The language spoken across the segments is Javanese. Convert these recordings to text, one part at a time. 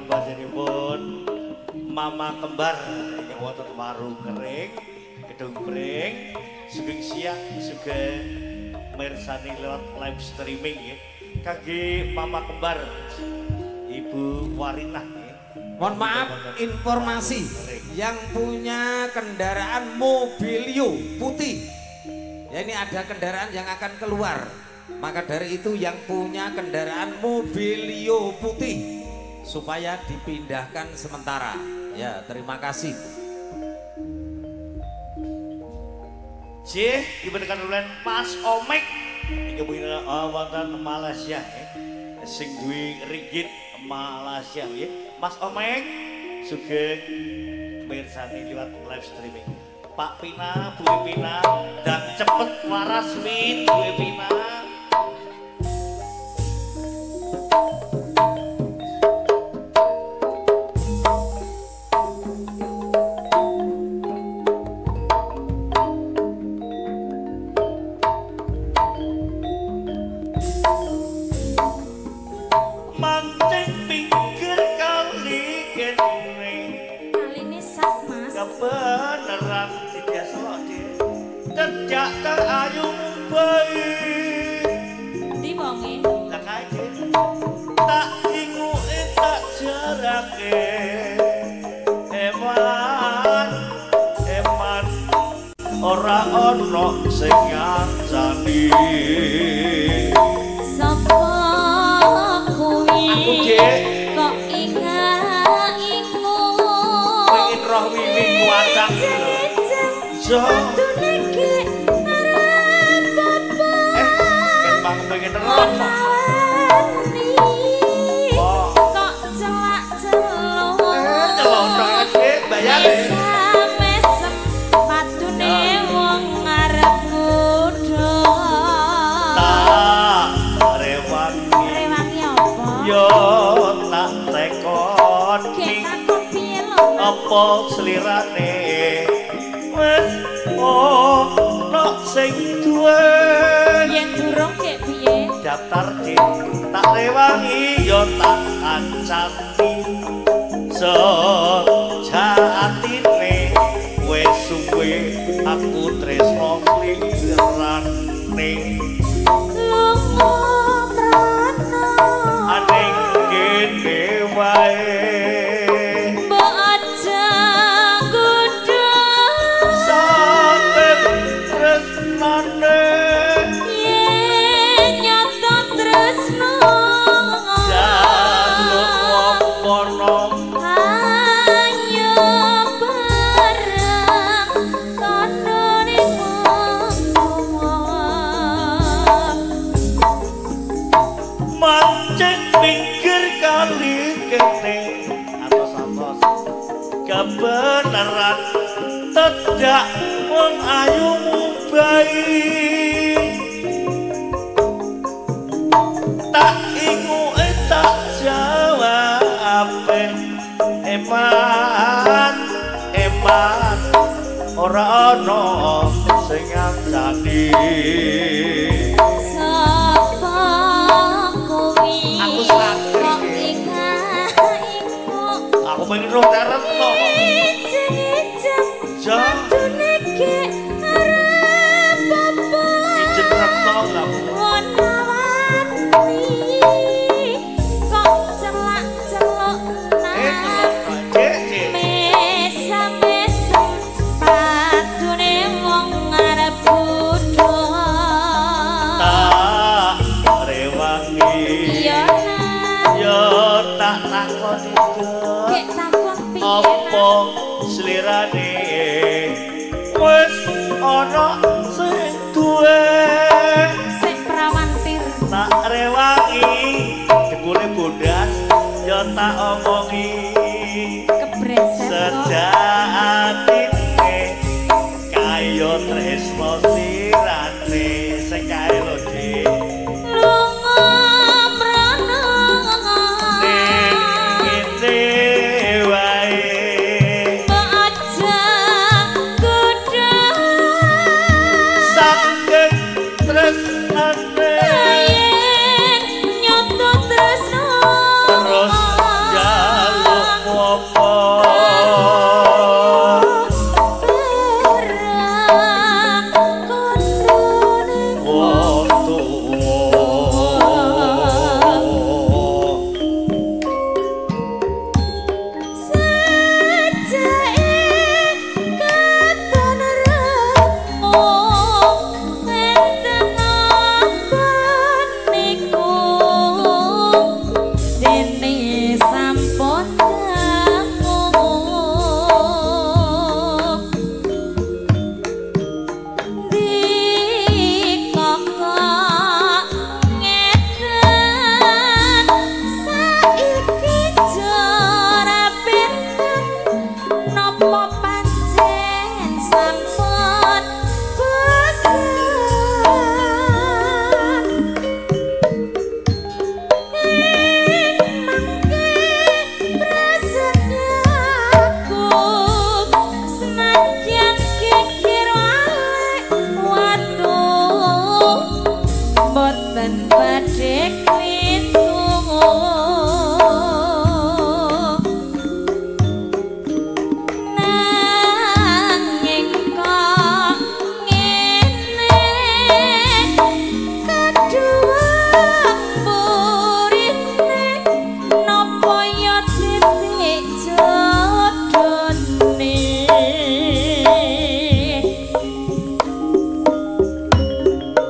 panjenenganipun Mama Kembar ingkang wonten Warung Kering, Gedung Pring. Sugeng siang, sugeng mirsani lewat live streaming nggih. Kangge Mama Kembar Ibu Warinah nggih. Mohon maaf, informasi yang punya kendaraan Mobilio putih. Ya, ini ada kendaraan yang akan keluar. Maka dari itu yang punya kendaraan Mobilio putih supaya dipindahkan sementara. Ya, terima kasih. Cih, diberikan oleh Mas Omek ingkang punya wonten Malaysia nggih. Sing duwe ringgit Malaysia nggih. Mas Omek sugeng mirsani liwat live streaming. Pak Pina, Bu Pina, dan cepet waras Win, Bu Pina. Mancing pinggir kali kene. Kaline sak, Mas. Kebenaran tidak terayu bayi. Ndi wonge? Lah kae tak inguke tak jarake. Eman, eman ora ana sing ngancani. Sapa kuwi? Aku, Dik. Kok inga-ingu. Pengen roh wiwi kuacang. Jo. Pengen roh. Kok celak-celuk. Celok dik, bayar. Mesem padune wong ngarep ngudha. Tak rewangi. Rewangi apa? Yo tak tekoni. Takon piye lho? Apa slirane? Wis ono sing duwe. Yen durung kek piye? Daftar dik, tak rewangi yo tak kancani. Sejatine wis suwe aku tresno klirane. Lunga prana aning kene wae. Mbok aja nggodha saben tresnane. Yen nyata tresno jaluk apa nom. Ayo bareng kono ning wong. Mancing pinggir kali kene atos-atos kebenaran tedak wong ayumu bayi. Tak inguke tak jawabe. Eman, eman ora ana sing ngancani. Sapa kuwi? Aku santri, kok Dik. inga-ingu. Aku pengen roh retno kok. Ijen-ijen Ja. padune gek arep apa? Ijen retno lah. Wonawani kok celak-celuk Celok, Dik, Dik. Mesem-mesem padune wong ngarep bodho. Tak rewangi. Iya, Nak. Yo tak takoni, Dok. Gek takon piye? Apa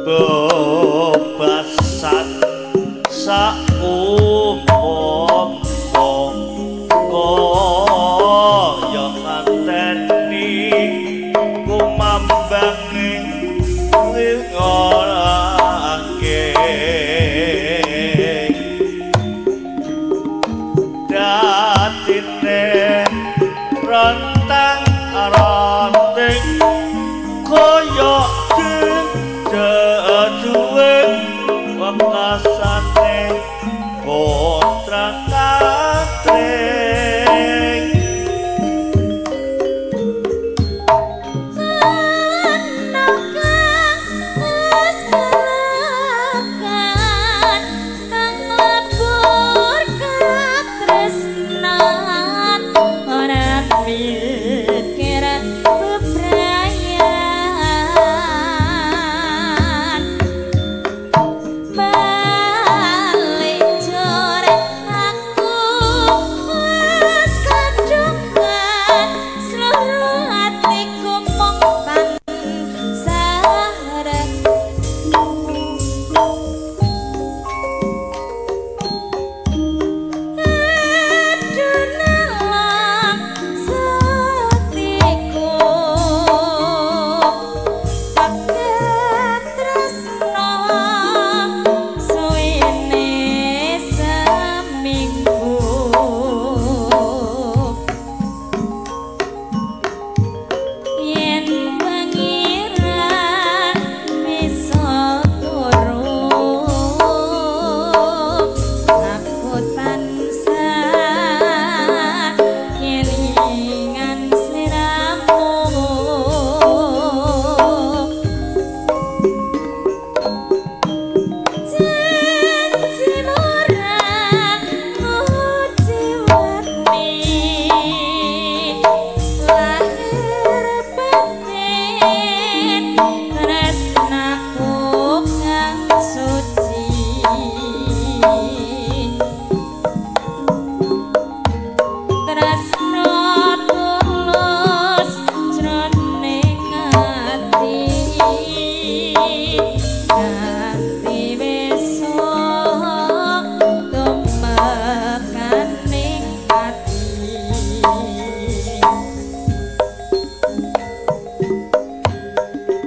Bebasan saumpama kaya nganteni kumambange ngorake dadine rentang ranting kaya jejuwe wekasane kontrak katring.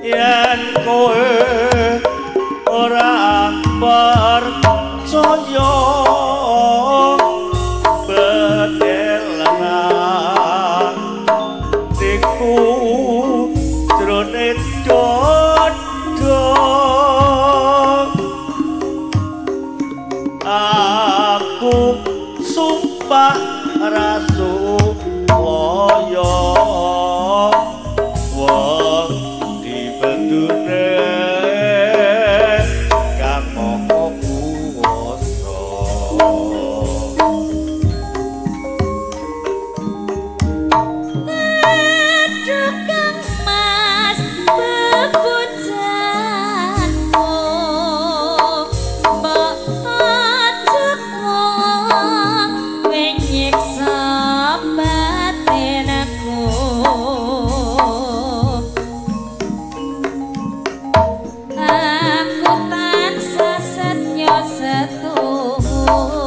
Yen kowe ora percaya bedelan tiku jrone dada aku sumpah rasulullah wong dibendune kang maha kuwasa. Aduh Kang Mas bebojanku mbok aja kowe nyiksa batin aku. Aku tansah setya setuhu